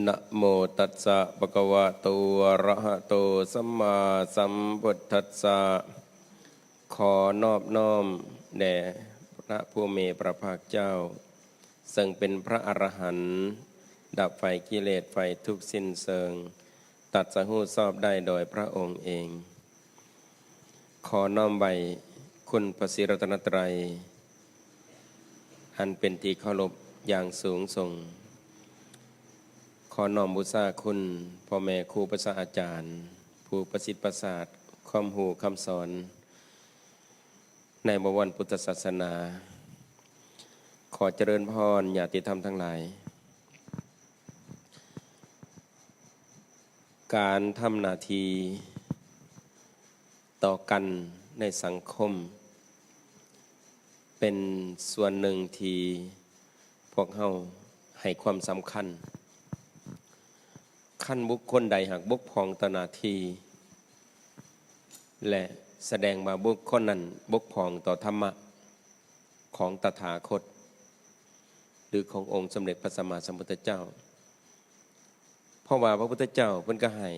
ນະໂມຕັດສະ ພະຄະວະໂຕ ອະຣະຫະໂຕ ສຳມາສຳພຸດທັດສະ. ຂໍນອບນ້ອມແດ່ພະຜູ້ມີພະພາກເຈົ້າ ເຊິ່ງເປັນພະອະລະຫັນ ດັບໄຟກິເລດໄຟທຸກສິ້ນເຊີງ ຕັດສະຮູ້ຊອບໄດ້ໂດຍພະອົງເອງ. ຂໍນ້ອມໄຫວ້ຄຸນພະສີລັດຕະນະໄຕ ອັນເປັນທີ່ເຄົາລົບຢ່າງສູງສົ່ງ. ຂໍນ້ອມບູຊາຄຸນພໍ່ແມ່ຄູພາສາອາຈານ ຜູ້ປະສິດປະສາດຄວາມຮູ້ຄຳສອນໃນບໍວອນພຸດທະສາສະໜາ. ຂໍຈະເລີນພອນຍາຕິທຳທັງຫຼາຍ. ການທຳໜ້າທີ່ຕໍ່ກັນໃນສັງຄົມ ເປັນສ່ວນໜຶ່ງທີ່ພວກເຮົາໃຫ້ຄວາມສຳຄັນ. ຄັນບຸກຄົນໃດຫາກບົກຜ່ອງຕໍ່ໜ້າທີ່ ແລະ ສະແດງວ່າບຸກຄົນນັ້ນບົກຜ່ອງຕໍ່ທຳມະຂອງຕະຖາຄົດ ຫຼື ຂອງອົງສົມເດັດພະສຳມາສຳພຸດທະເຈົ້າ. ເພາະວ່າພະພຸດທະເຈົ້າເພິ່ນກໍໃຫ້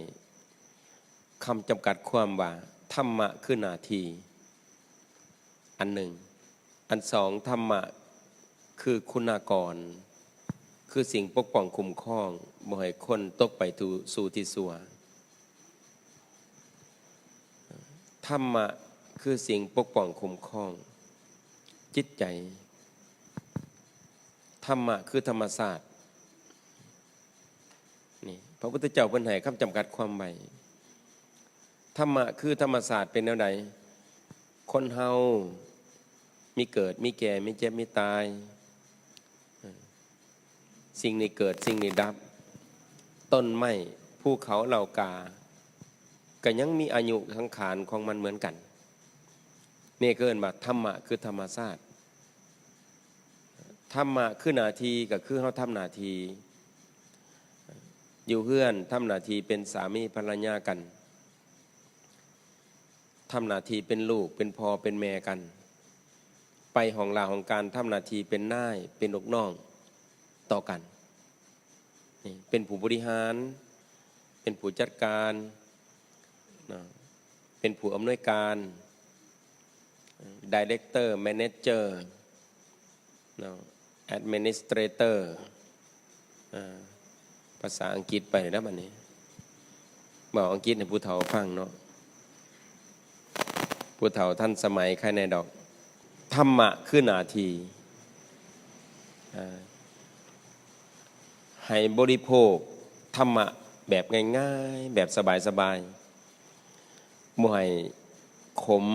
ຄຳຈຳກັດຄວາມວ່າ ທຳມະຄືໜ້າທີ່ອັນໜຶ່ງ, ອັນສອງ ທຳມະຄືຄຸນາກອນ ຄືສິ່ງປົກປ້ອງຄຸ້ມຄອງ ບໍ່ໃຫ້ຄົນຕົກໄປສູ່ ສູ່ທີ່ຊົ່ວ. ທຳມະຄືສິ່ງປົກປ້ອງຄຸ້ມຄອງຈິດໃຈ. ທຳມະຄືທຳມະຊາດ. ນີ້ ພະພຸດທະເຈົ້າເພິ່ນໃຫ້ຄຳຈຳກັດຄວາມໄວ້. ທຳມະຄືທຳມະຊາດເປັນແນວໃດ? ຄົນເຮົາມີເກີດ ມີແກ່ ມີເຈັບ ມີຕາຍ. ສິ່ງນີ້ເກີດ ສິ່ງນີ້ດັບ. ຕົ້ນໄມ້ ພູເຂົາ ເຫຼົ່າກາ ກໍຍັງມີອາຍຸສັງຂານຂອງມັນເໝືອນກັນ. ນີ້ກໍເອີ້ນວ່າທຳມະຄືທຳມະຊາດ. ທຳມະຄືໜ້າທີ່ ກໍຄືເຮົາທຳໜ້າທີ່. ຢູ່ເຮືອນທຳໜ້າທີ່ເປັນສາມີພັນລະຍາກັນ, ທຳໜ້າທີ່ເປັນລູກ ເປັນພໍ່ ເປັນແມ່ກັນ. ໄປຫ້ອງລາຫ້ອງການ ທຳໜ້າທີ່ເປັນນາຍ ເປັນລູກນ້ອງຕໍ່ກັນ. ນີ້ ເປັນຜູ້ບໍລິຫານ ເປັນຜູ້ຈັດການເນາະ ເປັນຜູ້ອຳນວຍການ director manager ເນາະ administrator ອາ ພາສາອັງກິດໄປແລ້ວບັດນີ້ ເວົ້າອັງກິດໃຫ້ຜູ້ເຖົ້າຟັງເນາະ. ຜູ້ເຖົ້າທັນສະໄໝໃຄແນ່ດອກ. ທຳມະຄືໜ້າທີ່. ອາ ໃຫ້ບໍລິໂພກທຳມະແບບງ່າຍໆ ແບບສະບາຍໆ, ບໍ່ໃຫ້ຂົມ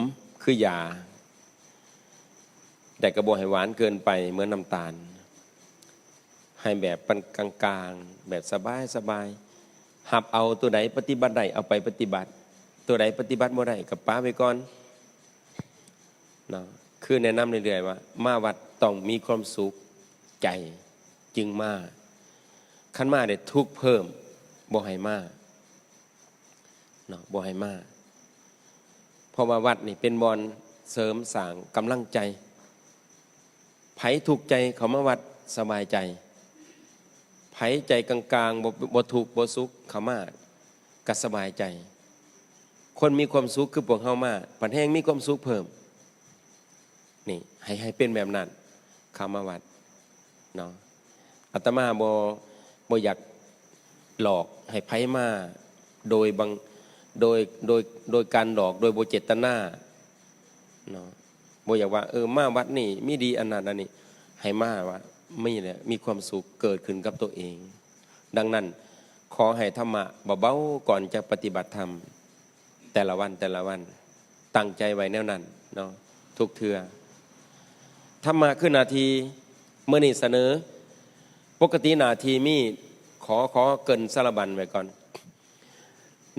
ຄືຢາ ແຕ່ກໍບໍ່ໃຫ້ຫວານເກີນໄປເໝືອນນ້ຳຕານ. ໃຫ້ແບບປານກາງໆ ແບບສະບາຍໆ ຮັບເອົາຕົວໃດປະຕິບັດໄດ້ ເອົາໄປປະຕິບັດ, ຕົວໃດປະຕິບັດບໍ່ໄດ້ກໍປະໄວ້ກ່ອນເນາະ. ຄືແນະນຳເລື້ອຍໆວ່າ ມາວັດຕ້ອງມີຄວາມສຸກໃຈຈຶ່ງມາ, ຄັນມາແລ້ວທຸກເພີ່ມ ບໍ່ໃຫ້ມາ. ເນາະ ບໍ່ໃຫ້ມາ ເພາະວ່າວັດນີ້ເປັນບ່ອນເສີມສ້າງກຳລັງໃຈ. ໃຜທຸກໃຈເຂົ້າມາວັດສະບາຍໃຈ, ໃຜໃຈກາງໆ ບໍ່ ບໍ່ທຸກບໍ່ສຸກເຂົ້າມາກໍສະບາຍໃຈ. ຄົນມີຄວາມສຸກຄືພວກເຮົາມາ ພັດແຮ່ງມີຄວາມສຸກເພີ່ມ. ນີ້ ໃຫ້ ໃຫ້ເປັນແບບນັ້ນ ເຂົ້າມາວັດເນາະ. ອາດຕະມາບໍ່ ບໍ່ຢາກຫຼອກໃຫ້ໃຜມາໂດຍບັງ ໂດຍ ໂດຍ ໂດຍການຫຼອກໂດຍບໍ່ເຈດຕະນາເນາະ. ບໍ່ຢາກວ່າ ເອີ ມາວັດນີ້ມີດີອັນນັ້ນອັນນີ້, ໃຫ້ມາວ່າມີແຫຼະ ມີຄວາມສຸກເກີດຂຶ້ນກັບຕົວເອງ. ດັ່ງນັ້ນ ຂໍໃຫ້ທຳມະເບົາໆ ກ່ອນຈະປະຕິບັດທຳ. ແຕ່ລະວັນ ແຕ່ລະວັນ ຕັ້ງໃຈໄວ້ແນວນັ້ນເນາະ ທຸກເທື່ອ. ທຳມະຄືໜ້າທີ່ ມື້ນີ້ສະເໜີ ປົກກະຕິໜ້າທີ່ມີ ຂໍ ຂໍເກີ່ນສາລະບັນໄວ້ກ່ອນ.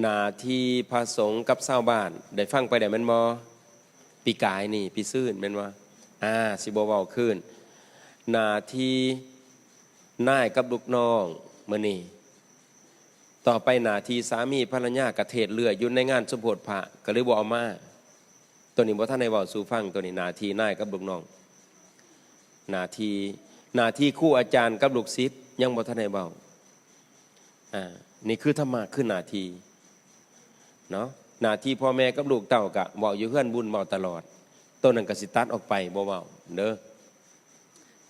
ໜ້າທີ່ພະສົງກັບຊາວບ້ານ ໄດ້ຟັງໄປແລ້ວແມ່ນບໍ່? ປີກາຍນີ້ ປີຊືນແມ່ນບໍ່? ອາ ຊິບໍ່ເວົ້າຄືນ. ໜ້າທີ່ນາຍກັບລູກນ້ອງ ມື້ນີ້ ຕໍ່ໄປໜ້າທີ່ສາມີພັນລະຍາກະເທດເລື່ອຍຢູ່ໃນງານສົມໂພດພະ ກໍເລີຍບໍ່ເອົາມາ. ໂຕນີ້ບໍ່ທັນໄດ້ເວົ້າສູ່ຟັງ, ໂຕນີ້ໜ້າທີ່ນາຍກັບລູກນ້ອງ, ໜ້າທີ່ ໜ້າທີ່ຄູອາຈານກັບລູກສິດຍັງບໍ່ທັນໄດ້ເວົ້າ. ອ່າ ນີ້ຄືທຳມະ ຄືໜ້າທີ່ເນາະ. ໜ້າທີ່ພໍ່ແມ່ກັບລູກເຕົ້າກະເວົ້າຢູ່ເຮືອນບຸນ ເວົ້າຕະຫຼອດ, ໂຕນັ້ນກະຊິຕັດອອກໄປ ບໍ່ເວົ້າເດີ.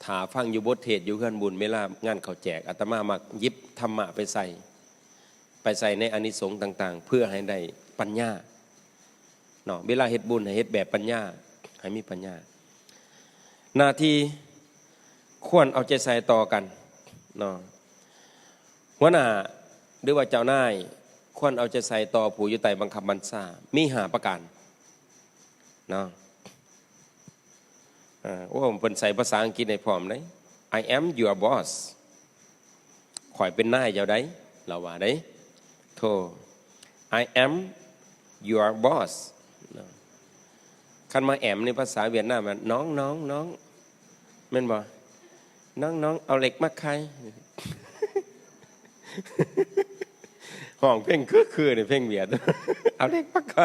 ຖ້າຟັງຢູ່ບົດເທດຢູ່ເຮືອນບຸນ ເວລາງານເຂົ້າແຈກ ອາດຕະມາມັກຫຍິບທຳມະໄປໃສ່ ໄປໃສ່ໃນອານິສົງຕ່າງໆ ເພື່ອໃຫ້ໄດ້ປັນຍາເນາະ. ເວລາເຮັດບຸນໃຫ້ເຮັດແບບປັນຍາ ໃຫ້ມີປັນຍາ. ໜ້າທີ່ຄວນເອົາໃຈໃສ່ຕໍ່ກັນເນາະ. ຫົວໜ້າ ຫຼືວ່າເຈົ້ານາຍ ຄວນເອົາໃຈໃສ່ຕໍ່ຜູ້ຢູ່ໃຕ້ບັງຄັບບັນຊາ ມີຫ້າປະການເນາະ. ເອີ ໂອ້ ເພິ່ນໃສ່ພາສາອັງກິດໃຫ້ພ້ອມເດ້. "I am your boss." ຂ້ອຍເປັນນາຍເຈົ້າໃດ໋ ລາວວ່າເດ້. ໂທ "I am your boss." ເນາະ. ຄັນມາ am ໃນພາສາຫວຽດນາມວ່າ "ນ້ອງ ນ້ອງ ນ້ອງ" ແມ່ນບໍ່? "ນ້ອງ ນ້ອງ ເອົາເຫຼັກມາໄຂ." ຮ້ອງເພງຄືໆ ນີ້ເພງຫວຽດ "ເອົາເຫຼັກມາໄຂ."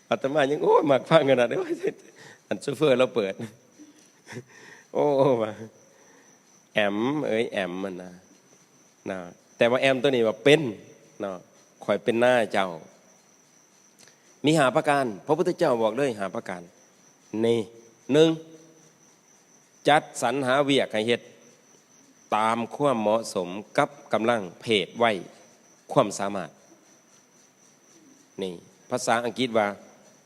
ອາດຕະມາຍັງ ໂອ້ຍ ມັກຟັງຂະໜາດ ໂອ້ຍ ອັນໂຊເຟີລາວເປີດ ໂອ້ ວ່າ "am ເອີຍ am" ຫັ້ນນະ ນະ. ແຕ່ວ່າ am ໂຕນີ້ວ່າເປັນເນາະ, ຂ້ອຍເປັນນາຍເຈົ້າ. ມີຫ້າປະການ ພະພຸດທະເຈົ້າບອກເລີຍຫ້າປະການນີ້. ໜຶ່ງ ຈັດສັນຫາວຽກໃຫ້ເຮັດຕາມຄວາມເໝາະສົມກັບກຳລັງ, ເພດ, ໄວ, ຄວາມສາມາດ. ນີ້ ພາສາອັງກິດວ່າ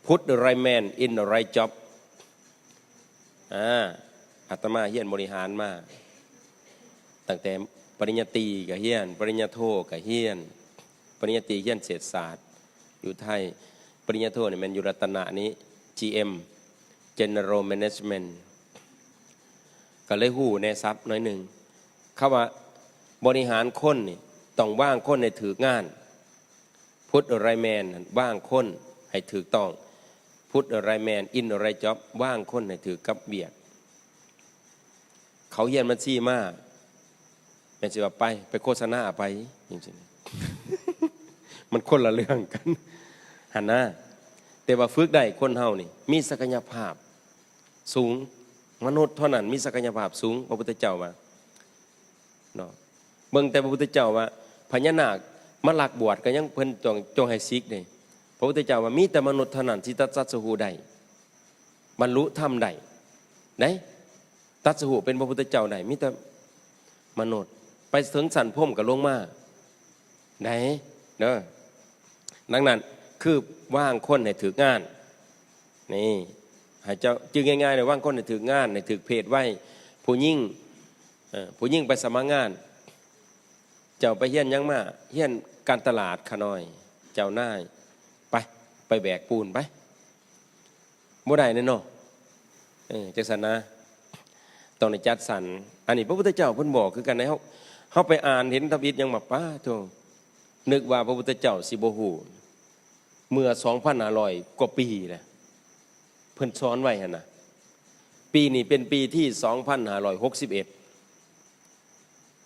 "Put the right man in the right job." ອາ ອາດຕະມາຮຽນບໍລິຫານມາ ຕັ້ງແຕ່ປະລິນຍາຕີກໍຮຽນ, ປະລິນຍາໂທກໍຮຽນ. ປະລິນຍາຕີຮຽນເສດສາດຢູ່ໄທ, ປະລິນຍາໂທນີ້ແມ່ນຢູ່ລັດຕະນະນີ້ GM General Management ກໍເລີຍຮູ້ແນສັບໜ້ອຍໜຶ່ງ. ຄຳວ່າບໍລິຫານຄົນນີ້ ຕ້ອງວາງຄົນໃຫ້ຖືກງານ. Put the right man ນັ້ນ ວາງຄົນໃຫ້ຖືກຕ້ອງ. Put the right man in the right job ວາງຄົນໃຫ້ຖືກກັບວຽກ. ເຂົາຮຽນບັນຊີມາ ແມ່ນຊິວ່າໄປ ໄປໂຄສະນາໄປ ຈັ່ງຊີ້ ມັນຄົນລະເລື່ອງກັນຫັ້ນນະ. ແຕ່ວ່າຝຶກໄດ້ ຄົນເຮົານີ້ມີສັກກະຍະພາບສູງ, ມະນຸດເທົ່ານັ້ນມີສັກກະຍະພາບສູງ ພະພຸດທະເຈົ້າວ່າເນາະ. ເບິ່ງແຕ່ພະພຸດທະເຈົ້າວ່າ ພະຍານາກມາລັກບວດກໍຍັງເພິ່ນຈົ່ງ, ຈົ່ງໃຫ້ສິກເດ້. ພະພຸດທະເຈົ້າວ່າ ມີແຕ່ມະນຸດເທົ່ານັ້ນທີ່ຕັດ, ຕັດສະຮູ້ໄດ້ ບັນລຸທຳໄດ້ ໄດ້. ຕັດສະຮູ້ເປັນພະພຸດທະເຈົ້າໄດ້ ມີແຕ່ມະນຸດ, ໄປເຖິງຊັ້ນພົມກໍລົງມາໄດ້ເດີ. ດັ່ງນັ້ນ ຄືວາງຄົນໃຫ້ຖືກງານ ນີ້ ໃຫ້ເຈົ້າຈື່ງ່າຍໆເລີຍ, ວາງຄົນໃຫ້ຖືກງານ, ໃຫ້ຖືກເພດໄວ. ຜູ້ຍິງ, ເອີ, ຜູ້ຍິງໄປສະໝັກງານ, ເຈົ້າໄປຮຽນຫຍັງມາ? ຮຽນການຕະຫຼາດຂ້ານ້ອຍ. ເຈົ້ານາຍ, ໄປ, ໄປແບກປູນໄປ. ບໍ່ໄດ້ແນ່ເນາະ. ເອີ ຈັ່ງຊັ້ນນະ ຕ້ອງໄດ້ຈັດສັນ. ອັນນີ້ພະພຸດທະເຈົ້າເພິ່ນບອກຄືກັນໃດ໋. ເຮົາ, ເຮົາໄປອ່ານເຫັນທຳອິດຍັງວ່າ ປາໂທ້ ນຶກວ່າພະພຸດທະເຈົ້າຊິບໍ່ຮູ້. ເມື່ອສອງພັນຫ້າຮ້ອຍກວ່າປີແລ້ວ ເພິ່ນສອນໄວ້ຫັ້ນນະ. ປີນີ້ເປັນປີທີສອງພັນຫ້າຮ້ອຍຫົກສິບເອັດ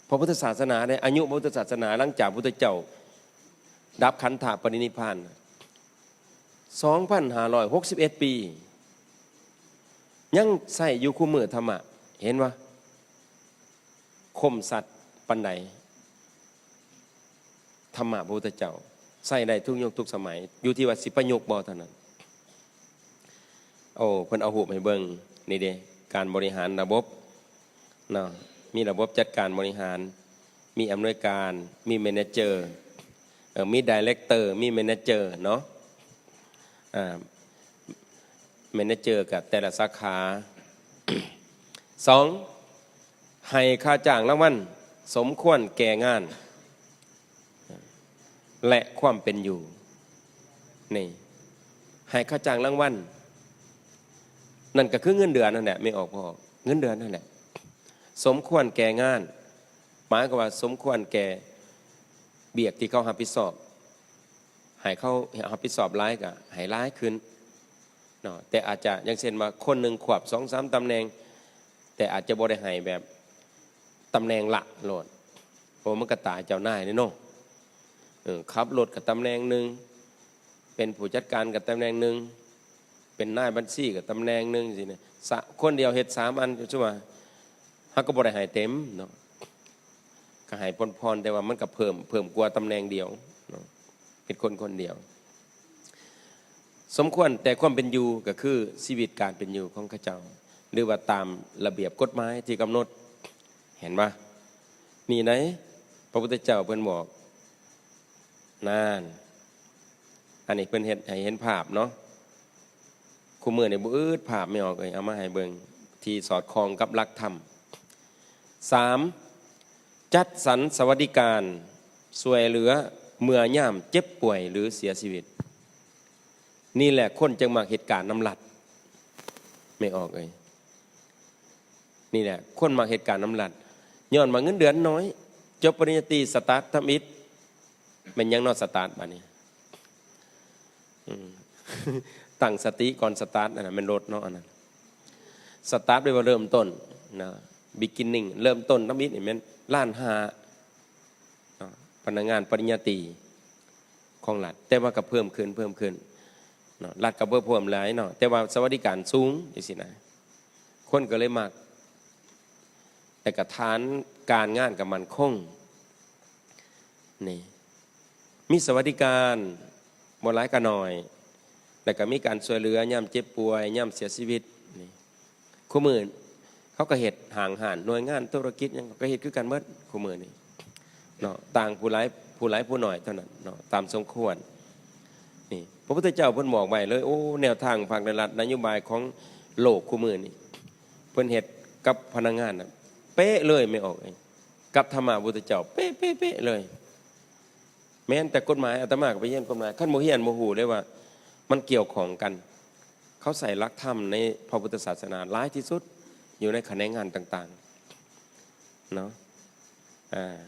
ພະພຸດທະສາສະໜາໄດ້, ອາຍຸພະພຸດທະສາສະໜາຫຼັງຈາກພະພຸດທະເຈົ້າດັບຂັນທະປະລິນິບພານ ສອງພັນຫ້າຮ້ອຍຫົກສິບເອັດປີ ຍັງໃຊ້ຢູ່ຄູ່ມື້. ທຳມະ ເຫັນບໍ່ ຄົມຊັດປານໃດ? ທຳມະພະພຸດທະເຈົ້າໃຊ້ໄດ້ທຸກຍຸກທຸກສະໄໝ, ຢູ່ທີ່ວ່າຊິປະຍຸກບໍ່ເທົ່ານັ້ນ. ໂອ້ ເພິ່ນເອົາຮູບໃຫ້ເບິ່ງ ນີ້ເດ້ ການບໍລິຫານລະບົບເນາະ, ມີລະບົບຈັດການບໍລິຫານ, ມີອຳນວຍການ, ມີແມເນເຈີ, ເອີ ມີໄດເລັກເຕີ, ມີແມເນເຈີເນາະ. ອາ ແມເນເຈີກັບແຕ່ລະສາຂາ. ສອງ ໃຫ້ຄ່າຈ້າງລາງວັນສົມຄວນແກ່ງານ ແລະ ຄວາມເປັນຢູ່. ນີ້ ໃຫ້ຄ່າຈ້າງລາງວັນ ນັ້ນກໍຄືເງິນເດືອນນັ້ນແຫຼະ ແມ່ອອກພໍ່, ເງິນເດືອນນັ້ນແຫຼະ ສົມຄວນແກ່ງານ, ໝາຍຄວາມວ່າສົມຄວນແກ່ວຽກທີ່ເຂົາຮັບຜິດຊອບ. ໃຫ້ເຂົາຮັບຜິດຊອບຫຼາຍກໍໃຫ້ຫຼາຍຂຶ້ນເນາະ, ແຕ່ອາດຈະ ຢ່າງເຊັ່ນວ່າ ຄົນໜຶ່ງຄວບສອງສາມຕຳແໜ່ງ ແຕ່ອາດຈະບໍ່ໄດ້ໃຫ້ແບບຕຳແໜ່ງລະໂລດ, ເພາະມັນກໍຕາຍເຈົ້ານາຍເດ້ເນາະ. ເອີ ຂັບລົດກໍຕຳແໜ່ງໜຶ່ງ, ເປັນຜູ້ຈັດການກໍຕຳແໜ່ງໜຶ່ງ, ເປັນນາຍບັນຊີກໍຕຳແໜ່ງໜຶ່ງ ຈັ່ງຊີ້ນະ. ສະ ຄົນດຽວເຮັດສາມອັນ ຄືວ່າ ເຮົາກໍບໍ່ໄດ້ໃຫ້ເຕັມເນາະ. ກໍໃຫ້ພົນພອນ, ແຕ່ວ່າມັນກໍເພີ່ມ, ເພີ່ມກວ່າຕຳແໜ່ງດຽວເນາະ, ເປັນຄົນຄົນດຽວ. ສົມຄວນແຕ່ຄວາມເປັນຢູ່ ກໍຄືຊີວິດການເປັນຢູ່ຂອງເຂົາເຈົ້າ ຫຼືວ່າຕາມລະບຽບກົດໝາຍທີ່ກຳນົດ. ເຫັນບໍ່? ນີ້ໃດ ພະພຸດທະເຈົ້າເພິ່ນບອກ. ນັ້ນ, ອັນນີ້ເພິ່ນເຮັດໃຫ້ເຫັນພາບເນາະ. ຄູ່ມື້ນີ້ບໍ່ອຶດພາບ ແມ່ອອກເອີຍ, ເອົາມາໃຫ້ເບິ່ງ ທີ່ສອດຄ່ອງກັບຫຼັກທຳ. ສາມ, ຈັດສັນສະຫວັດດີການຊ່ວຍເຫຼືອເມື່ອຍາມເຈັບປ່ວຍ ຫຼື ເສຍຊີວິດ. ນີ້ແຫຼະຄົນຈຶ່ງມັກເຮັດການນຳລັດ ແມ່ອອກເອີຍ. ນີ້ແຫຼະຄົນມັກເຮັດການນຳລັດ ຍ້ອນວ່າເງິນເດືອນໜ້ອຍ. ຈົບປະລິນຍາຕີ ສະຕາດທຳອິດ. ແມ່ນຫຍັງເນາະ ສະຕາດ ບາດນີ້? ອືມ ຕັ້ງສະຕິກ່ອນສະຕາດ. ອັນນັ້ນແມ່ນລົດເນາະ, ອັນນັ້ນສະຕາດ ແປວ່າເລີ່ມຕົ້ນນະ, beginning ເລີ່ມຕົ້ນທຳອິດນີ້ແມ່ນລ້ານຫ້າເນາະ, ພະນັກງານປະລິນຍາຕີຂອງລັດ, ແຕ່ວ່າກໍເພີ່ມຂຶ້ນ, ເພີ່ມຂຶ້ນເນາະ. ລັດກໍບໍ່ເພີ່ມຫຼາຍເນາະ, ແຕ່ວ່າສະຫວັດດີການສູງຈັ່ງຊີ້ນະ, ຄົນກໍເລີຍມັກ. ແລ້ວກໍຖານການງານກໍໝັ້ນຄົງ. ນີ້ ມີສະຫວັດດີການບໍ່ຫຼາຍກໍໜ້ອຍ, ແລ້ວກໍມີການຊ່ວຍເຫຼືອຍາມເຈັບປ່ວຍ, ຍາມເສຍຊີວິດ. ນີ້ ຄູ່ມື້ເຂົາກໍເຮັດຫ້າງຮ້ານ, ໜ່ວຍງານທຸລະກິດຫຍັງ ເຂົາກໍເຮັດຄືກັນໝົດຄູ່ມື້ນີ້ເນາະ, ຕ່າງຜູ້ຫຼາຍ, ຜູ້ຫຼາຍຜູ້ໜ້ອຍເທົ່ານັ້ນເນາະ, ຕາມສົມຄວນ. ນີ້ ພະພຸດທະເຈົ້າເພິ່ນບອກໄວ້ເລີຍ, ໂອ້ ແນວທາງພາກລັດ, ນະໂຍບາຍຂອງໂລກຄູ່ມື້ນີ້ ເພິ່ນເຮັດກັບພະນັກງານນະ ເປະເລີຍ ແມ່ອອກເອີຍ, ກັບທຳມະພຸດທະເຈົ້າ ເປະໆໆເລີຍ. ແມ່ນແຕ່ກົດໝາຍ, ອາດຕະມາກໍໄປຮຽນກົດໝາຍ, ຄັນບໍ່ຮຽນບໍ່ຮູ້ເລີຍວ່າມັນກ່ຽວຂ້ອງກັນ. ເຂົາໃຊ້ຫຼັກທຳໃນພະພຸດທະສາສະໜາຫຼາຍທີ່ສຸດ ຢູ່ໃນຂະແໜງງານຕ່າງໆເນາະ. ອ່າ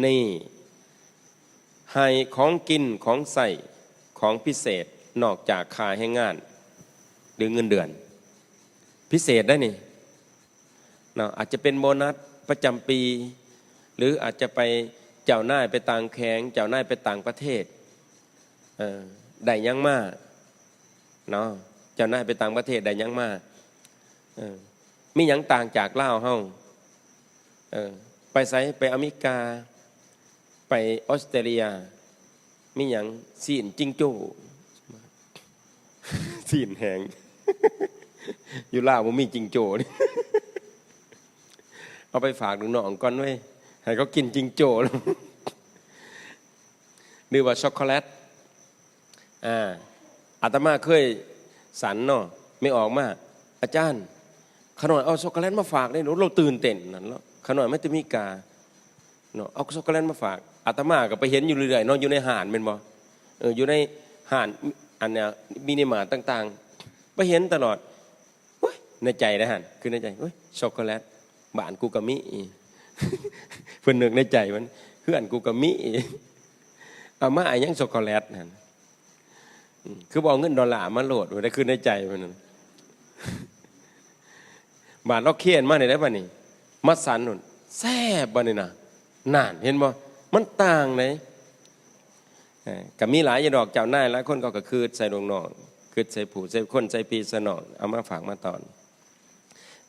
ນີ້ ໃຫ້ຂອງກິນຂອງໃຊ້ຂອງພິເສດ ນອກຈາກຄ່າແຮງງານ ຫຼື ເງິນເດືອນພິເສດໄດ໋ນີ້ເນາະ, ອາດຈະເປັນໂບນັດປະຈຳປີ ຫຼື ອາດຈະໄປເຈົ້ານາຍໄປຕ່າງແຂວງ, ເຈົ້ານາຍໄປຕ່າງປະເທດ, ເອີ ໄດ້ຫຍັງມາເນາະ, ເຈົ້ານາຍໄປຕ່າງປະເທດໄດ້ຫຍັງມາ, ເອີ ມີຫຍັງຕ່າງຈາກລາວເຮົາ? ເອີ ໄປໃສ? ໄປອາເມລິກາ, ໄປອອສເຕຣເລຍ, ມີຫຍັງ? ຊີ້ນຈິງໂຈ້, ຊີ້ນແຫ້ງ, ຢູ່ລາວບໍ່ມີຈິງໂຈ້, ເອົາໄປຝາກລູກນ້ອງກ່ອນເວີຍ, ໃຫ້ເຂົາກິນຈິງໂຈ້. ຫຼືວ່າຊັອກໂກແລັດ. ອາ ອາດຕະມາເຄີຍສັນເນາະ, ແມ່ອອກມາ, ອາຈານ, ຂະນ້ອຍເອົາຊັອກໂກແລັດມາຝາກເດ້. ໂອ້ ລາວຕື່ນເຕັ້ນນັ້ນເນາະ, ຂະນ້ອຍມາແຕ່ເມກາເນາະ, ເອົາຊັອກໂກແລັດມາຝາກ. ອາດຕະມາກໍໄປເຫັນຢູ່ເລື້ອຍໆເນາະ, ຢູ່ໃນຮ້ານແມ່ນບໍ່? ເອີ ຢູ່ໃນຮ້ານ ອັນເນີ້ຍ ມິນິມາດຕ່າງໆ ໄປເຫັນຕະຫຼອດ. ໂອ້ຍ ໃນໃຈເດ້ຫັ້ນ ຄືໃນໃຈ, ໂອ້ຍ ຊັອກໂກແລັດ ບ້ານກູກໍມີ, ເພິ່ນນຶກໃນໃຈມັນ, ເຮືອນກູກໍມີ, ເອົາມາອີຫຍັງຊັອກໂກແລັດຫັ້ນ? ອືມ ຄືບໍ່ເອົາເງິນດອນລາມາໂລດ? ໄດ້ຄືໃນໃຈມັນນັ້ນ. ບາດລາວເຄນມານີ້ໄດ໋ ບາດນີ້ມາສັນໂລດ, ແຊບບາດນີ້ນະ. ນັ້ນ ເຫັນບໍ່? ມັນຕ່າງເດ້. ເອີ ກໍມີຫຼາຍຢູ່ດອກ, ເຈົ້ານາຍຫຼາຍຄົນເຂົາກໍຄຶດໃສ່ລູກນ້ອງ, ຄຶດໃສ່ຜູ້ໃສ່ຄົນ, ໃສ່ພີ່ໃສ່ນ້ອງ, ເອົາມາຝາກມາຕ້ອນ.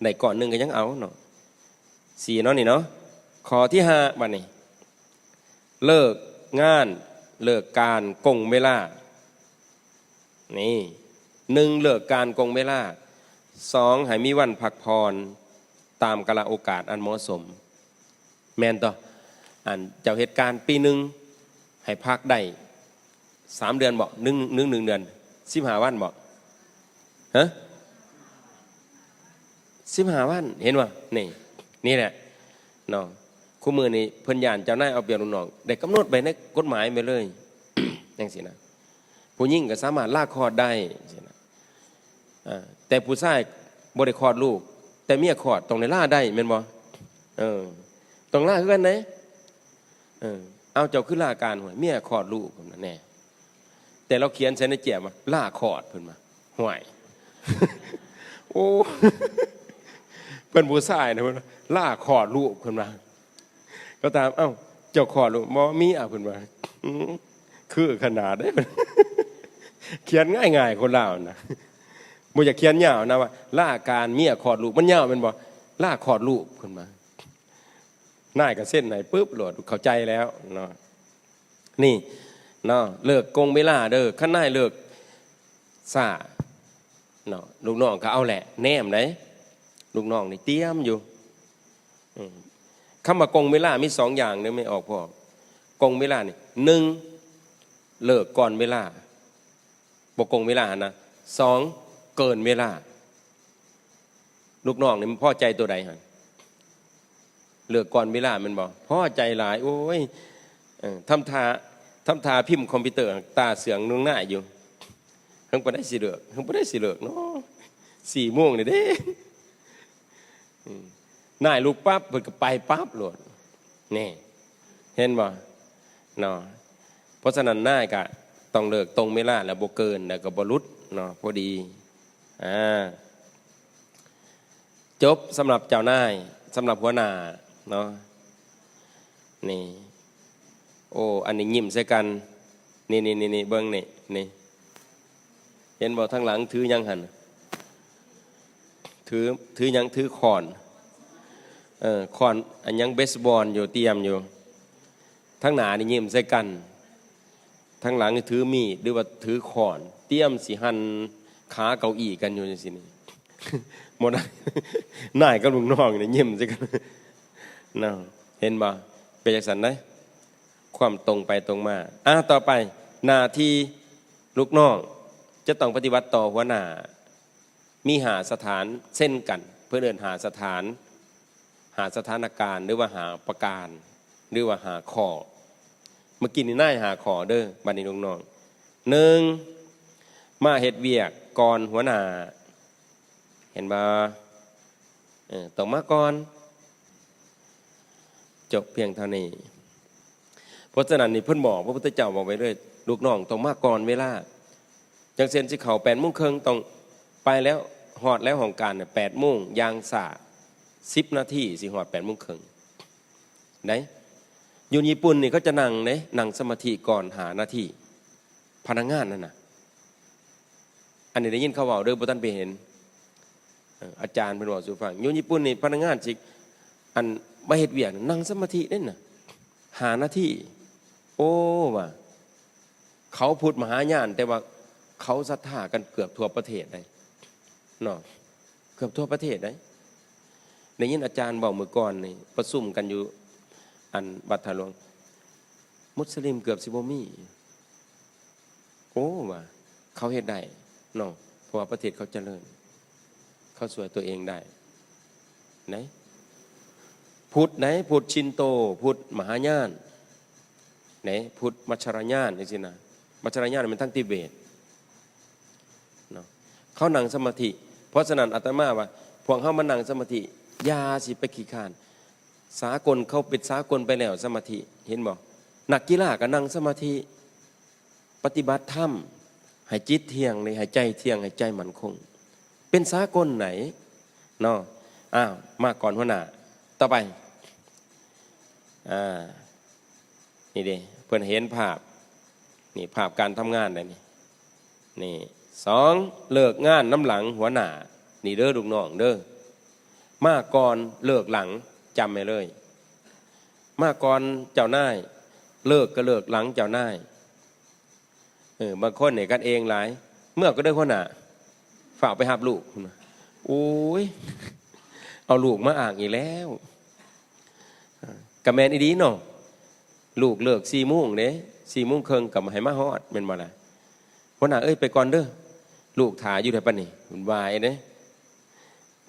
ໄດ້ກ້ອນໜຶ່ງກໍຍັງເອົາເນາະ. ສີ່ເນາະ ນີ້ເນາະ. ຂໍ້ທີຫ້າ ບາດນີ້ ເລີກງານ ເລີກການກົງເວລາ. ນີ້ ໜຶ່ງ ເລີກການກົງເວລາ, ສອງ ໃຫ້ມີວັນພັກຜ່ອນຕາມກາລະໂອກາດອັນເໝາະສົມ. ແມ່ນຕົວະ? ອັນເຈົ້າເຮັດການປີໜຶ່ງ ໃຫ້ພັກໄດ້ສາມເດືອນບໍ? ໜຶ່ງ ໜຶ່ງ ໜຶ່ງເດືອນ ສິບຫ້າວັນບໍ? ຮະ? ສິບຫ້າວັນ ເຫັນບໍ່? ນີ້ ນີ້ແຫຼະເນາະ, ຄູ່ມື້ນີ້ເພິ່ນຢ້ານເຈົ້ານາຍເອົາປຽບລູກນ້ອງ, ໄດ້ກຳນົດໄວ້ໃນກົດໝາຍໄວ້ເລີຍ ຈັ່ງຊີ້ນະ. ຜູ້ຍິງກໍສາມາດລາຄອດໄດ້ ຈັ່ງຊີ້ນະ. ເອີ ແຕ່ຜູ້ຊາຍບໍ່ໄດ້ຄອດລູກ, ແຕ່ເມຍຄອດ ຕ້ອງໄດ້ລາໄດ້ແມ່ນບໍ່? ເອີ ຕ້ອງລາຄືກັນເດ້. ເອີ ເອົາ ເຈົ້າຄືລາການ? ຫ້ວຍ ເມຍຄອດລູກ. ຫັ້ນນະແນ່. ແຕ່ລາວຂຽນໃສ່ໃນແຟ້ມວ່າ ລາຄອດ ເພິ່ນວ່າ. ຫ້ວຍ ໂອ້ ເພິ່ນຜູ້ຊາຍນະ ເພິ່ນວ່າ ລາຄອດລູກ ເພິ່ນວ່າ. ກໍຖາມ ເອົ້າ ເຈົ້າຄອດລູກບໍ່? ເມຍ ເພິ່ນວ່າ. ອື ຄືຂະໜາດເດ້ ຂຽນງ່າຍໆ ຄົນລາວນະ ບໍ່ຢາກຂຽນຍາວນະ ວ່າລາການເມຍຄອດລູກ ມັນຍາວແມ່ນບໍ່? ລາຄອດລູກ ເພິ່ນວ່າ. ນາຍກໍເຊັນໃຫ້ປຶບໂລດ ເຂົ້າໃຈແລ້ວເນາະ. ນີ້ເນາະ ເລີກກົງເວລາເດີ ຄັນນາຍເລີກຊ້າເນາະ ລູກນ້ອງກໍເອົາແຫຼະ ແນມໃດ໋ ລູກນ້ອງນີ້ຕຽມຢູ່. ອືມ ຄຳວ່າກົງເວລາມີສອງຢ່າງເດີ ແມ່ອອກພໍ່ ກົງເວລານີ້ ໜຶ່ງ ເລີກກ່ອນເວລາ ບໍ່ກົງເວລາຫັ້ນນະ, ສອງ ເກີນເວລາ. ລູກນ້ອງນີ້ມັນພໍໃຈໂຕໃດຫັ້ນ? ເລີກກ່ອນເວລາແມ່ນບໍ່? ພໍໃຈຫຼາຍ ໂອ້ຍ ເອີ ທຳທ່າ ທຳທ່າພິມຄອມພິວເຕີ ຕາເຊື່ອງນາຍຢູ່ ເຫິງປານໃດຊິເລີກ ເຫິງປານໃດຊິເລີກເນາະ ສີ່ໂມງນີ້ເດ້. ອືມ ນາຍລຸກປັບ ເພິ່ນກໍໄປປັບໂລດ ນີ້ ເຫັນບໍ່ເນາະ? ເພາະສະນັ້ນນາຍກະຕ້ອງເລີກຕົງເວລາ ແລ້ວບໍ່ເກີນ ແລ້ວກໍບໍ່ຫຼຸດເນາະ ພໍດີ. ອາ ຈົບສຳລັບເຈົ້ານາຍ ສຳລັບຫົວໜ້າເນາະ. ນີ້ ໂອ້ ອັນນີ້ຍິ້ມໃສ່ກັນ ນີ້ໆໆໆ ເບິ່ງນີ້ ນີ້ ເຫັນບໍ່? ທາງຫຼັງຖືຫຍັງຫັ້ນ? ຖື ຖືຫຍັງ? ຖືຄ້ອນ ເອີ ຄ້ອນອັນຫຍັງ ເບສບອນຢູ່ ຕຽມຢູ່. ທາງໜ້ານີ້ຍິ້ມໃສ່ກັນ ທາງຫຼັງຖືມີດ ຫຼືວ່າຖືຄ້ອນ ຕຽມຊິຫັ່ນຂາເກົ້າອີ່ກັນຢູ່ຈັ່ງຊີ້ນີ້. ບໍ່ໄດ້ ນາຍກັບລູກນ້ອງນີ້ຍິ້ມໃສ່ກັນເນາະ ເຫັນບໍ່? ເປັນຈັ່ງຊັ້ນເດ້ ຄວາມຕົງໄປຕົງມາ. ອາ ຕໍ່ໄປ ໜ້າທີ່ລູກນ້ອງຈະຕ້ອງປະຕິບັດຕໍ່ຫົວໜ້າ ມີຫ້າສະຖານເຊັ່ນກັນ ເພິ່ນເອີ້ນຫ້າສະຖານ ຫ້າສະຖານະການ ຫຼືວ່າຫ້າປະການ ຫຼືວ່າຫ້າຂໍ້. ເມື່ອກີ້ນີ້ນາຍຫ້າຂໍ້ເດີ ບັດນີ້ລູກນ້ອງ ໜຶ່ງ ມາເຮັດວຽກກ່ອນຫົວໜ້າ ເຫັນບໍ່? ເອີ ຕ້ອງມາກ່ອນ ຈົບພຽງເທົ່ານີ້. ເພາະສະນັ້ນນີ້ເພິ່ນບອກ ພະພຸດທະເຈົ້າບອກໄວ້ເລີຍ ລູກນ້ອງຕ້ອງມາກ່ອນເວລາ. ຢ່າງເຊັ່ນ ຊິເຂົ້າແປດໂມງເຄິ່ງ ຕ້ອງໄປແລ້ວ ຮອດແລ້ວຫ້ອງການແປດໂມງຢ່າງຊ້າ ສິບນາທີ ຊິຮອດແປດໂມງເຄິ່ງໄດ໋. ຢູ່ຍີ່ປຸ່ນນີ້ເຂົາຈະນັ່ງເດ້ ນັ່ງສະມາທິກ່ອນຫ້ານາທີ ພະນັກງານນັ້ນນະ. ອັນນີ້ໄດ້ຍິນເຂົາເວົ້າເດີ ບໍ່ທັນໄປເຫັນ ເອີ ອາຈານເພິ່ນເວົ້າສູ່ຟັງ ຢູ່ຍີ່ປຸ່ນນີ້ພະນັກງານຊິ ອັນ ມາເຮັດວຽກນັ້ນ ນັ່ງສະມາທິເດ້ນະ ຫ້ານາທີ. ໂອ້ ວ່າ ເຂົາພຸດມະຫາຍານ ແຕ່ວ່າເຂົາສັດທາກັນເກືອບທົ່ວປະເທດໄດ໋ເນາະ ເກືອບທົ່ວປະເທດໄດ໋. ໄດ້ຍິນອາຈານເວົ້າມື້ກ່ອນນີ້ ປະຊຸມກັນຢູ່ ອັນ ວັດທ່າຫຼວງ ມຸດສະລິມເກືອບຊິບໍ່ມີ. ໂອ້ ວ່າ ເຂົາເຮັດໄດ້ເນາະ ເພາະວ່າປະເທດເຂົາຈະເລີນ ເຂົາຊ່ວຍຕົວເອງໄດ້ໄດ໋. ພຸດໄດ໋ ພຸດຊິນໂຕ ພຸດມະຫາຍານໄດ໋ ພຸດມັດຊະລະຍານ ຈັ່ງຊີ້ນະ. ມັດຊະລະຍານແມ່ນທາງທິເບດເນາະ ເຂົານັ່ງສະມາທິ. ເພາະສະນັ້ນອາດຕະມາວ່າ ພວກເຮົາມານັ່ງສະມາທິ ຢ່າຊິໄປຂີ້ຄ້ານ. ສາກົນ ເຂົາເປັນສາກົນໄປແລ້ວ ສະມາທິ ເຫັນບໍ່? ນັກກິລາກໍນັ່ງສະມາທິ ປະຕິບັດທຳ ໃຫ້ຈິດທ່ຽງເດ້ ໃຫ້ໃຈທ່ຽງ ໃຫ້ໃຈໝັ້ນຄົງ ເປັນສາກົນໄດ໋ເນາະ. ອ້າວ ມາກ່ອນຫົວໜ້າ ຕໍ່ໄປ ອ່າ ນີ້ເດ້ ເພິ່ນເຫັນພາບ ນີ້ພາບການທຳງານໄດ໋ນີ້ ນີ້ ສອງ ເລີກງານນຳຫຼັງຫົວໜ້າ ນີ້ເດີລູກນ້ອງເດີ ມາກ່ອນເລີກຫຼັງ ຈຳໄວ້ເລີຍ ມາກ່ອນເຈົ້ານາຍ ເລີກກໍເລີກຫຼັງເຈົ້ານາຍ. ເອີ ບາງຄົນນີ້ກັນເອງຫຼາຍ ເມືອກໍເດີຫົວໜ້າ ຟ້າວໄປຮັບລູກ ໂອ້ຍ ເອົາລູກມາອ້າງອີກແລ້ວ. ກະແມ່ນອີ່ຫຼີເນາະ ລູກເລີກສີ່ໂມງເດ້ ສີ່ໂມງເຄິ່ງກໍໃຫ້ມາຮອດ ແມ່ນບໍ່ລະ? ຫົວໜ້າເອີຍ ໄປກ່ອນເດີ ລູກຖ້າຢູ່ແຖວປານນີ້ ເພິ່ນວ່າເດ້.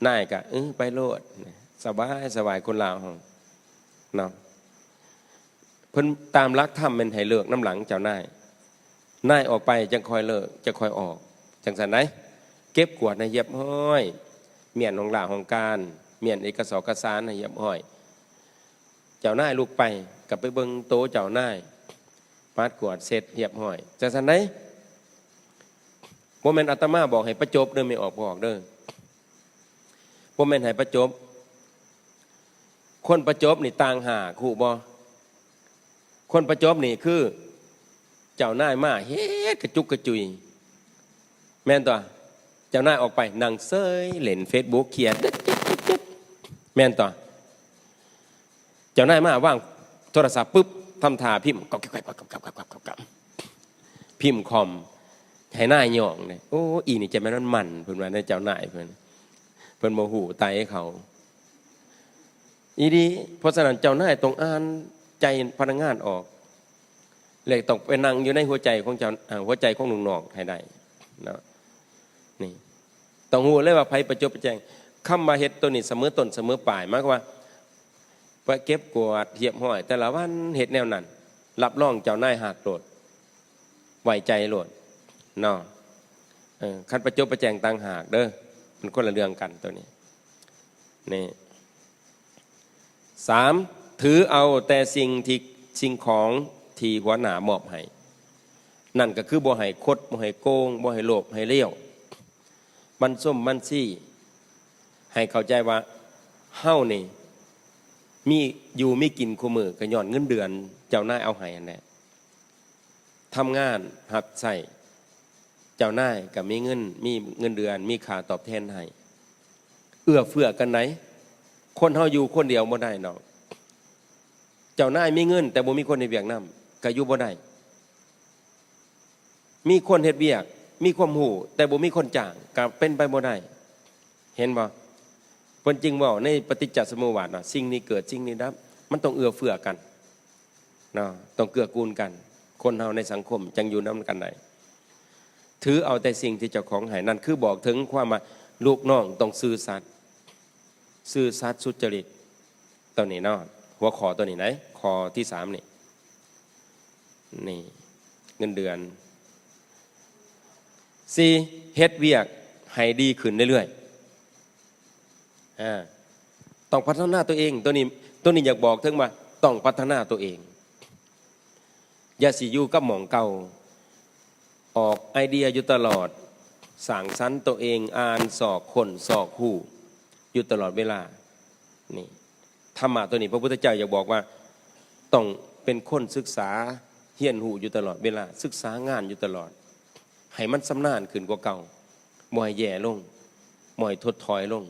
ນາຍກະ ເອີ ໄປໂລດ ສະບາຍ ສະບາຍ ຄົນລາວເຮົາເນາະ. ເພິ່ນຕາມຫຼັກທຳແມ່ນໃຫ້ເລີກນຳຫຼັງເຈົ້ານາຍ ນາຍອອກໄປຈັ່ງຄ່ອຍເລີກ ຈັ່ງຄ່ອຍອອກ ຈັ່ງຊັ້ນໄດ໋. ເກັບກວາດໃຫ້ຮຽບຮ້ອຍ ມ້ຽນຫ້ອງລາຫ້ອງການ ມ້ຽນເອກະສອກກະສານໃຫ້ຮຽບຮ້ອຍ. ເຈົ້ານາຍລຸກໄປ ກໍໄປເບິ່ງໂຕເຈົ້ານາຍ ປາດກວາດເສັດຮຽບຮ້ອຍ ຈັ່ງຊັ້ນໄດ໋. ບໍ່ແມ່ນອາດຕະມາບອກໃຫ້ປະຈົບເດີ ແມ່ອອກບອກເດີ ບໍ່ແມ່ນໃຫ້ປະຈົບ. ຄົນປະຈົບນີ້ຕ່າງຫາກ ຮູ້ບໍ່? ຄົນປະຈົບນີ້ຄື ເຈົ້ານາຍມາເຮັດກະຈຸກກະຈຸຍ ແມ່ນຕົວະ? ເຈົ້ານາຍອອກໄປນັ່ງເຊີຍ ເຫຼັ້ນເຟສບຸກ ຄຽດ ແມ່ນຕົວະ? ເຈົ້ານາຍມາວາງໂທລະສັບປຶບ ທຳທ່າພິມ ກັບກັບກັບກັບກັບກັບກັບກັບ ພິມຄອມໃຫ້ນາຍຍ້ອງເດ້. ໂອ້ ອີນີ້ຈະແມ່ນມັນໝັ່ນ ເພິ່ນວ່ານະ ເຈົ້ານາຍເພິ່ນ ເພິ່ນບໍ່ຮູ້ໄຕເຂົາອີ່ຫຼີ. ເພາະສະນັ້ນເຈົ້ານາຍຕ້ອງອ່ານໃຈພະນັກງານອອກ ແລະ ຕ້ອງໄປນັ່ງຢູ່ໃນຫົວໃຈຂອງເຈົ້າ ເອີ ຫົວໃຈຂອງລູກນ້ອງໃຫ້ໄດ້ເນາະ. ນີ້ ຕ້ອງຮູ້ເລີຍວ່າໃຜປະຈົບປະແຈງ. ຄຳວ່າເຮັດໂຕນີ້ສະເໝີຕົ້ນສະເໝີປາຍ ໝາຍຄວາມວ່າ ໄປເກັບກວາດຮຽບຮ້ອຍແຕ່ລະວັນ ເຮັດແນວນັ້ນ ຮັບຮອງເຈົ້ານາຍຮັກໂລດ ໄວ້ໃຈໂລດເນາະ. ເອີ ຄັນປະຈົບປະແຈງຕ່າງຫາກເດີ້ ມັນຄົນລະເລື່ອງກັນໂຕນີ້. ນີ້ ສາມ ຖືເອົາແຕ່ສິ່ງທີ່ ສິ່ງຂອງທີ່ຫົວໜ້າມອບໃຫ້ ນັ້ນກໍຄືບໍ່ໃຫ້ຄົດ ບໍ່ໃຫ້ໂກງ ບໍ່ໃຫ້ໂລບໃຫ້ລ້ຽວ ບັນຊົມບັນຊີ. ໃຫ້ເຂົ້າໃຈວ່າເຮົານີ້ມີຢູ່ມີກິນຄູ່ມື້ ກໍຍ້ອນເງິນເດືອນເຈົ້ານາຍເອົາໃຫ້ຫັ້ນແຫຼະ. ທຳງານຮັບໃຊ້ເຈົ້ານາຍ ກໍມີເງິນ ມີເງິນເດືອນ ມີຄ່າຕອບແທນໃຫ້. ເອື້ອເຟື້ອກັນໃດ໋ ຄົນເຮົາຢູ່ຄົນດຽວບໍ່ໄດ້ດອກ. ເຈົ້ານາຍມີເງິນ ແຕ່ບໍ່ມີຄົນເຮັດວຽກນຳ ກໍຢູ່ບໍ່ໄດ້. ມີຄົນເຮັດວຽກ ມີຄວາມຮູ້ ແຕ່ບໍ່ມີຄົນຈ້າງ ກໍເປັນໄປບໍ່ໄດ້. ເຫັນບໍ່? ເພິ່ນຈຶ່ງເວົ້າໃນປະຕິດຈະສະມຸບາດວ່າ ສິ່ງນີ້ເກີດ ສິ່ງນີ້ດັບ. ມັນຕ້ອງເອື້ອເຟື້ອກັນເນາະ ຕ້ອງເກື້ອກູນກັນ ຄົນເຮົາໃນສັງຄົມຈັ່ງຢູ່ນຳກັນໄດ້. ຖືເອົາແຕ່ສິ່ງທີ່ເຈົ້າຂອງໃຫ້ ນັ້ນຄືບອກເຖິງຄວາມວ່າລູກນ້ອງຕ້ອງຊື່ສັດ ຊື່ສັດສຸດຈະລິດ. ໂຕນີ້ເນາະ ຫົວຂໍ້ໂຕນີ້ໄດ໋ ຂໍ້ທີສາມນີ້ ນີ້ ເງິນເດືອນ. ສີ່ ເຮັດວຽກໃຫ້ດີຂຶ້ນເລື້ອຍໆ ອາ ຕ້ອງພັດທະນາຕົວເອງ. ໂຕນີ້ ໂຕນີ້ຢາກບອກເຖິງວ່າຕ້ອງພັດທະນາຕົວເອງ. ຢ່າຊິຢູ່ກັບໝ່ອງເກົ່າ ອອກໄອເດຍຢູ່ຕະຫຼອດ ສ້າງສັນຕົວເອງ ອ່ານຊອກ ຄົ້ນຊອກຮູ້ຢູ່ຕະຫຼອດເວລາ. ນີ້ ທຳມະຕົວນີ້ ພະພຸດທະເຈົ້າຢາກບອກວ່າ ຕ້ອງເປັນຄົນສຶກສາ ຮຽນຮູ້ຢູ່ຕະຫຼອດເວລາ ສຶກສາງານຢູ່ຕະຫຼອດ ໃຫ້ມັນຊຳນານຂຶ້ນກວ່າເກົ່າ ບໍ່ໃຫ້ແຍ່ລົງ ບໍ່ໃຫ້ຖົດຖອຍລົງ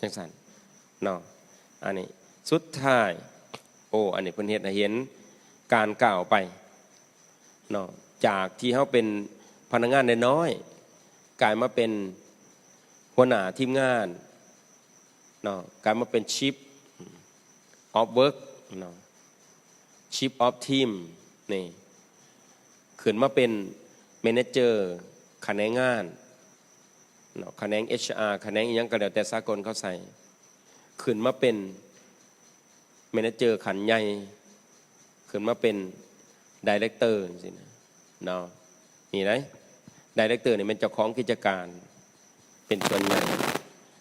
ຈັ່ງຊັ້ນເນາະ. ອັນນີ້ສຸດທ້າຍ ໂອ້ ອັນນີ້ເພິ່ນເຮັດໃຫ້ເຫັນການກ້າວໄປເນາະ ຈາກທີ່ເຮົາເປັນພະນັກງານນ້ອຍໆ ກາຍມາເປັນຫົວໜ້າທີມງານເນາະ ກາຍມາເປັນ Chief of Work ເນາະ Chief of Team ນີ້ ຂຶ້ນມາເປັນ Manager ຂະແໜງງານເນາະ ຂະແໜງ ເອດເອັດຊາ ຂະແໜງອີ່ຫຍັງກໍແລ້ວແຕ່ສາກົນເຂົາໃສ່ ຂຶ້ນມາເປັນ Manager ຂັ້ນໃຫຍ່ ຂຶ້ນມາເປັນ Director ຈັ່ງຊີ້ນະເນາະ. ນີ້ໄດ໋ Director ນີ້ແມ່ນເຈົ້າຂອງກິດຈະການເປັນສ່ວນໃຫຍ່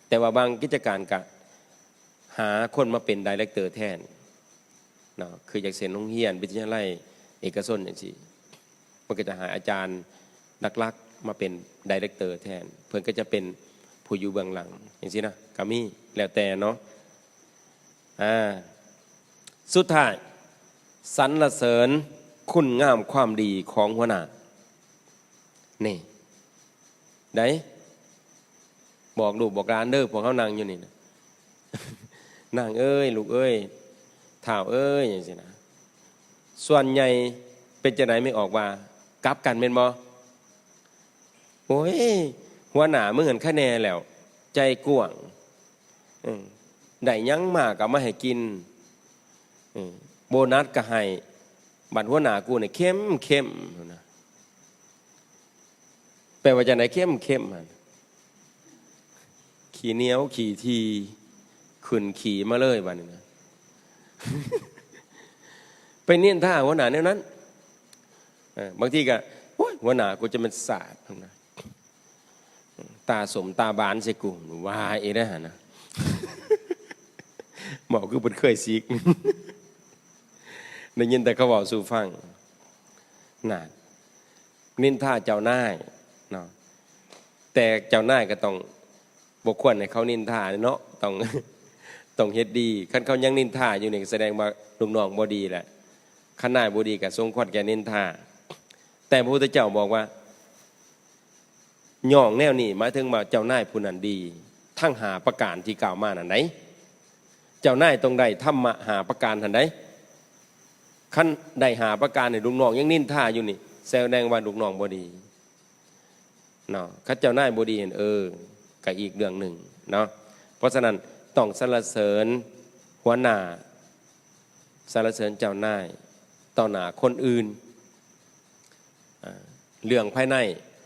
ແຕ່ວ່າບາງກິດຈະການກະຫາຄົນມາເປັນ Director ແທນເນາະ ຄືຢ່າງເຊັ່ນໂຮງຮຽນ ວິທະຍາໄລເອກະຊົນຈັ່ງຊີ້ ເພິ່ນກໍຈະຫາອາຈານຫຼັກໆມາເປັນ Director ແທນ ເພິ່ນກໍຈະເປັນຜູ້ຢູ່ເບື້ອງຫຼັງຈັ່ງຊີ້ນະ ກໍມີ ແລ້ວແຕ່ເນາະ. ອາ ສຸດທ້າຍ ສັນລະເສີນຄຸນງາມຄວາມດີຂອງຫົວໜ້າ. ນີ້ ໄດ້ ບອກລູກບອກຫຼານເດີ ພວກເຮົານັ່ງຢູ່ນີ້ນະ ນາງເອີຍ ລູກເອີຍ ທ້າວເອີຍ ຈັ່ງຊີ້ນະ. ສ່ວນໃຫຍ່ເປັນຈັ່ງໃດ ແມ່ອອກວ່າ ກັບກັນແມ່ນບໍ່? ໂອ້ຍ ຫົວໜ້າມຶງຫັ້ນຄະແນ່ແລ້ວ ໃຈກວ້າງ ເອີ ໄດ້ຫຍັງມາກໍເອົາມາໃຫ້ກິນ ເອີ ໂບນັດກໍໃຫ້ ບັດຫົວໜ້າກູນີ້ເຂັ້ມໆ ຫັ້ນນະ. ແປວ່າຈັ່ງໃດ ເຂັ້ມໆ ຫັ້ນ? ຂີ້ໜຽວຂີ້ຖີ່ ຂຶ້ນຂີ້ມາເລີຍບາດນີ້ນະ ໄປນິນທາຫົວໜ້າແນວນັ້ນ. ເອີ ບາງທີກໍ ໂອ້ຍ ຫົວໜ້າກູຈະແມ່ນສາດ ຫັ້ນນະ. ຕາສົ້ມຕາບານໃສ່ກູ ວ່າອີກແລ້ວຫັ້ນນະ ເວົ້າຄືເພິ່ນເຄີຍສິກ ໄດ້ຍິນແຕ່ເຂົາເວົ້າສູ່ຟັງ. ນັ້ນ ນິນທາເຈົ້ານາຍເນາະ ແຕ່ເຈົ້ານາຍກໍຕ້ອງ ບໍ່ຄວນໃຫ້ເຂົານິນທາເນາະ ຕ້ອງ ຕ້ອງເຮັດດີ. ຄັນເຂົາຍັງນິນທາຢູ່ນີ້ ສະແດງວ່າລູກນ້ອງບໍ່ດີແຫຼະ. ຄັນນາຍບໍ່ດີກໍສົມຄວນແກ່ນິນທາ. ແຕ່ພະພຸດທະເຈົ້າບອກວ່າ ຍ້ອງແນວນີ້ ໝາຍເຖິງວ່າເຈົ້ານາຍຜູ້ນັ້ນດີ ທັງຫ້າປະການທີ່ກ່າວມານັ້ນໃດ໋. เจ้านายต้องได้ธรรมะห้าประการหั่นได๋ คันได้ห้าประการนี่ลูกน้องยังนินทาอยู่นี่ แสดงว่าลูกน้องบ่ดีเนาะ คันเจ้านายบ่ดีหั่น เออ ก็อีกเรื่องหนึ่งเนาะ เพราะฉะนั้นต้องสรรเสริญหัวหน้า สรรเสริญเจ้านายต่อหน้าคนอื่น อ่า เรื่องภายใน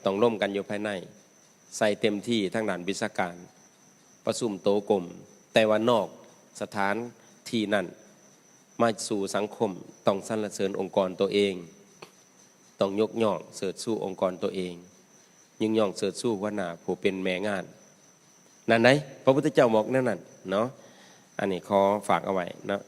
ต้องร่วมกันอยู่ภายใน ใส่เต็มที่ทางด้านวิชาการ ประชุมโตกลม แต่ว่านอกสถานที่นั้น มาสู่สังคม ต้องสรรเสริญองค์กรตัวเอง ต้องยกย่องเสิดชูองค์กรตัวเอง ยกย่องเสิดชูหัวหน้าผู้เป็นแม่งาน นั่นได๋ พระพุทธเจ้าบอกแนวนั้นเนาะ อันนี้ขอฝากเอาไว้เนาะ